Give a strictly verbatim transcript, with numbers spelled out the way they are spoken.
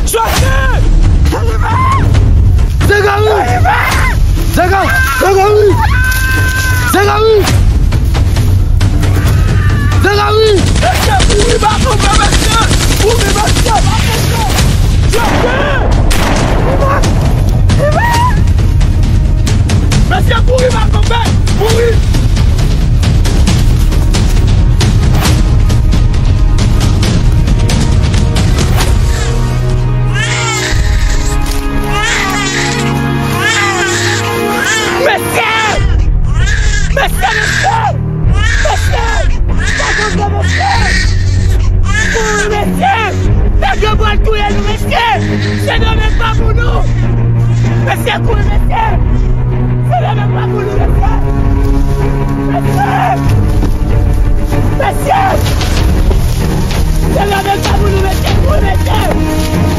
Chòke! Zakari! Zaka-, Zakari! Zakari! Zakari! Mesye, kouri pa kanpe, mesye! Kouri, mesye, pa kanpe! Chòke! Mesye, kouri pa kanpe! Kouri! Mesye! Mesye, mesye! Mesye! Pa kanpe, mesye! Kouri, mesye! Nèg yo pral touye nou, mesye! Sendomeng pa pou nou! Mesye, kouri, mesye! Sendomeng pa pou nou, mesye! Mesye! Mesye! Sendomeng pa pou nou, mesye! Kouri, mesye!